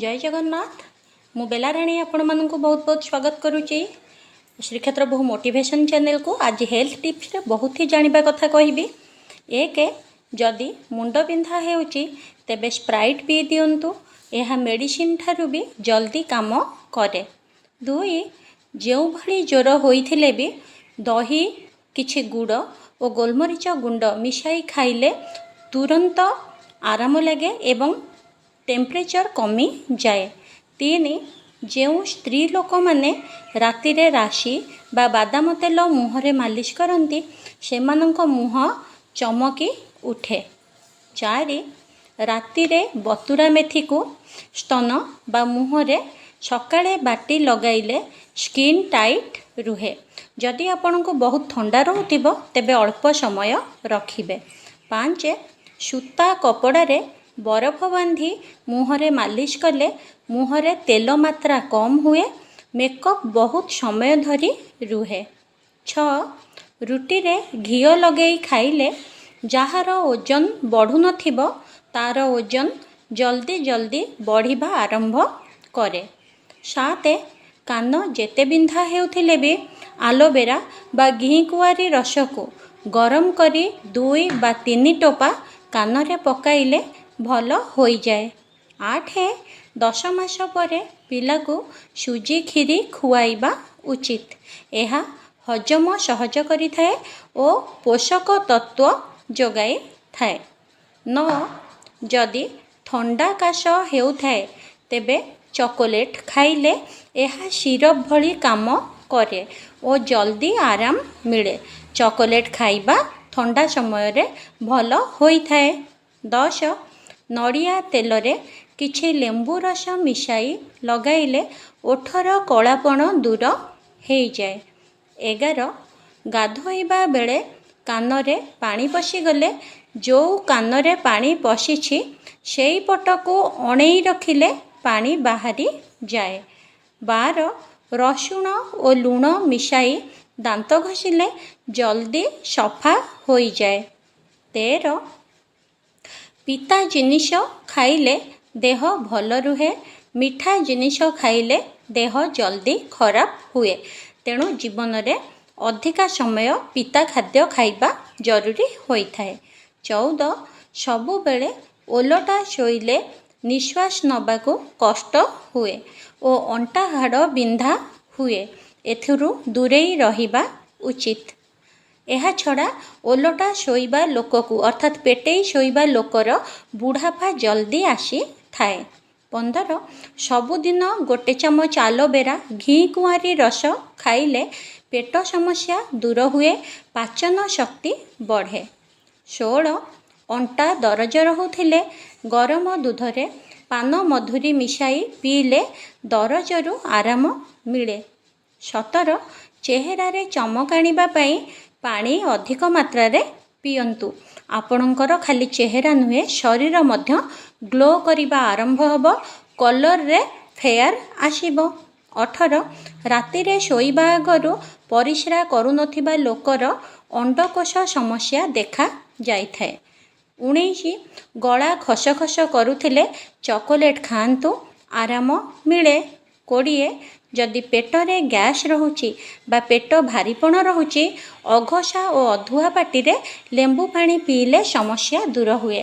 ଜୟ ଜଗନ୍ନାଥ। ମୁଁ ବେଲାରାଣୀ ଆପଣମାନଙ୍କୁ ବହୁତ ବହୁତ ସ୍ୱାଗତ କରୁଛି ଶ୍ରୀକ୍ଷେତ୍ର ବହୁ ମୋଟିଭେସନ୍ ଚ୍ୟାନେଲକୁ। ଆଜି ହେଲ୍ଥ ଟିପ୍ସରେ ବହୁତ ହି ଜାଣିବା କଥା କହିବି। ଏକ, ଯଦି ମୁଣ୍ଡ ବିନ୍ଧା ହେଉଛି, ତେବେ ସ୍ପ୍ରାଇଟ୍ ପିଇ ଦିଅନ୍ତୁ। ଏହା ମେଡ଼ିସିନ ଠାରୁ ବି ଜଲ୍ଦି କାମ କରେ। ଦୁଇ, ଯେଉଁଭଳି ଜ୍ୱର ହୋଇଥିଲେ ବି ଦହି, କିଛି ଗୁଡ଼ ଓ ଗୋଲମରିଚ ଗୁଣ୍ଡ ମିଶାଇ ଖାଇଲେ ତୁରନ୍ତ ଆରାମ ଲାଗେ ଏବଂ ଟେମ୍ପରେଚର୍ କମିଯାଏ। ତିନି, ଯେଉଁ ସ୍ତ୍ରୀ ଲୋକମାନେ ରାତିରେ ରାଶି ବା ବାଦାମ ତେଲ ମୁହଁରେ ମାଲିସ କରନ୍ତି, ସେମାନଙ୍କ ମୁହଁ ଚମକି ଉଠେ। ଚାରି, ରାତିରେ ବତୁରା ମେଥିକୁ ସ୍ତନ ବା ମୁହଁରେ ସକାଳେ ବାଟି ଲଗାଇଲେ ସ୍କିନ୍ ଟାଇଟ୍ ରୁହେ। ଯଦି ଆପଣଙ୍କୁ ବହୁତ ଥଣ୍ଡା ରହୁଥିବ, ତେବେ ଅଳ୍ପ ସମୟ ରଖିବେ। ପାଞ୍ଚ, ସୂତା କପଡ଼ାରେ ବରଫ ବାନ୍ଧି ମୁହଁରେ ମାଲିସ କଲେ ମୁହଁରେ ତେଲ ମାତ୍ରା କମ୍ ହୁଏ, ମେକଅପ୍ ବହୁତ ସମୟ ଧରି ରୁହେ। ଛଅ, ରୁଟିରେ ଘିଅ ଲଗେଇ ଖାଇଲେ ଯାହାର ଓଜନ ବଢ଼ୁନଥିବ, ତା'ର ଓଜନ ଜଲ୍ଦି ଜଲ୍ଦି ବଢ଼ିବା ଆରମ୍ଭ କରେ। ସାତ, କାନ ଯେତେ ବିନ୍ଧା ହେଉଥିଲେ ବି ଆଲୋଭେରା ବା ଘିକୁଆଁରୀ ରସକୁ ଗରମ କରି 2 ବା 3 ଟୋପା କାନରେ ପକାଇଲେ ଭଲ ହୋଇଯାଏ। ଆଠ, 10 ମାସ ପରେ ପିଲାକୁ ସୁଜି କ୍ଷୀରି ଖୁଆଇବା ଉଚିତ। ଏହା ହଜମ ସହଜ କରିଥାଏ ଓ ପୋଷକ ତତ୍ତ୍ୱ ଯୋଗାଇଥାଏ। ନଅ, ଯଦି ଥଣ୍ଡା କାଶ ହେଉଥାଏ, ତେବେ ଚକୋଲେଟ୍ ଖାଇଲେ ଏହା ସିରପ୍ ଭଳି କାମ କରେ ଓ ଜଲ୍ଦି ଆରାମ ମିଳେ। ଚକୋଲେଟ୍ ଖାଇବା ଥଣ୍ଡା ସମୟରେ ଭଲ ହୋଇଥାଏ। 10, ନଡ଼ିଆ ତେଲରେ କିଛି ଲେମ୍ବୁ ରସ ମିଶାଇ ଲଗାଇଲେ ଓଠର କଳାପଣ ଦୂର ହେଇଯାଏ। 11, ଗାଧୋଇବା ବେଳେ କାନରେ ପାଣି ପଶିଗଲେ ଯେଉଁ କାନରେ ପାଣି ପଶିଛି, ସେଇ ପଟକୁ ଅଣେଇ ରଖିଲେ ପାଣି ବାହାରି ଯାଏ। 12, ରସୁଣ ଓ ଲୁଣ ମିଶାଇ ଦାନ୍ତ ଘଷିଲେ ଜଲ୍ଦି ସଫା ହୋଇଯାଏ। 13, ପିତା ଜିନିଷ ଖାଇଲେ ଦେହ ଭଲ ରୁହେ, ମିଠା ଜିନିଷ ଖାଇଲେ ଦେହ ଜଲ୍ଦି ଖରାପ ହୁଏ। ତେଣୁ ଜୀବନରେ ଅଧିକା ସମୟ ପିତା ଖାଦ୍ୟ ଖାଇବା ଜରୁରୀ ହୋଇଥାଏ। 14, ସବୁବେଳେ ଓଲଟା ଶୋଇଲେ ନିଶ୍ୱାସ ନେବାକୁ କଷ୍ଟ ହୁଏ ଓ ଅଣ୍ଟା ହାଡ଼ ବିନ୍ଧା ହୁଏ। ଏଥିରୁ ଦୂରେଇ ରହିବା ଉଚିତ। ଏହା ଛଡ଼ା ଓଲଟା ଶୋଇବା ଲୋକକୁ, ଅର୍ଥାତ୍ ପେଟେଇ ଶୋଇବା ଲୋକର ବୁଢ଼ାପା ଜଲ୍ଦି ଆସିଥାଏ। 15, ସବୁଦିନ ଗୋଟେ ଚାମଚ ଆଲୋଭେରା, ଘିକୁଆଁରୀ ରସ ଖାଇଲେ ପେଟ ସମସ୍ୟା ଦୂର ହୁଏ, ପାଚନ ଶକ୍ତି ବଢ଼େ। 16, ଅଣ୍ଟା ଦରଜ ରହୁଥିଲେ ଗରମ ଦୁଧରେ ପାନ ମଧୁରୀ ମିଶାଇ ପିଇଲେ ଦରଜରୁ ଆରାମ ମିଳେ। 17, ଚେହେରାରେ ଚମକ ଆଣିବା ପାଇଁ ପାଣି ଅଧିକ ମାତ୍ରାରେ ପିଅନ୍ତୁ। ଆପଣଙ୍କର ଖାଲି ଚେହେରା ନୁହେଁ, ଶରୀର ମଧ୍ୟ ଗ୍ଲୋ କରିବା ଆରମ୍ଭ ହେବ, କଲର୍ରେ ଫେୟାର୍ ଆସିବ। 18, ରାତିରେ ଶୋଇବା ଆଗରୁ ପରିସ୍ରା କରୁନଥିବା ଲୋକର ଅଣ୍ଡକୋଷ ସମସ୍ୟା ଦେଖା ଯାଇଥାଏ। 19, ଗଳା ଖସଖସ କରୁଥିଲେ ଚକୋଲେଟ୍ ଖାଆନ୍ତୁ, ଆରାମ ମିଳେ। 20, ଯଦି ପେଟରେ ଗ୍ୟାସ୍ ରହୁଛି ବା ପେଟ ଭାରିପଣ ରହୁଛି, ଅଘଷା ଓ ଅଧୁଆ ପାଟିରେ ଲେମ୍ବୁ ପାଣି ପିଇଲେ ସମସ୍ୟା ଦୂର ହୁଏ।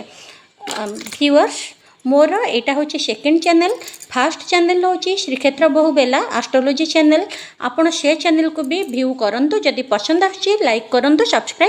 ଭିଉଅର୍ସ, ମୋର ଏଇଟା ହେଉଛି ସେକେଣ୍ଡ ଚ୍ୟାନେଲ୍। ଫାର୍ଷ୍ଟ ଚ୍ୟାନେଲ୍ ହେଉଛି ଶ୍ରୀକ୍ଷେତ୍ର ବହୁ ବେଲା ଆଷ୍ଟ୍ରୋଲୋଜି ଚ୍ୟାନେଲ୍। ଆପଣ ସେ ଚ୍ୟାନେଲ୍କୁ ବି ଭ୍ୟୁ କରନ୍ତୁ। ଯଦି ପସନ୍ଦ ଆସୁଛି, ଲାଇକ୍ କରନ୍ତୁ, ସବସ୍କ୍ରାଇବ୍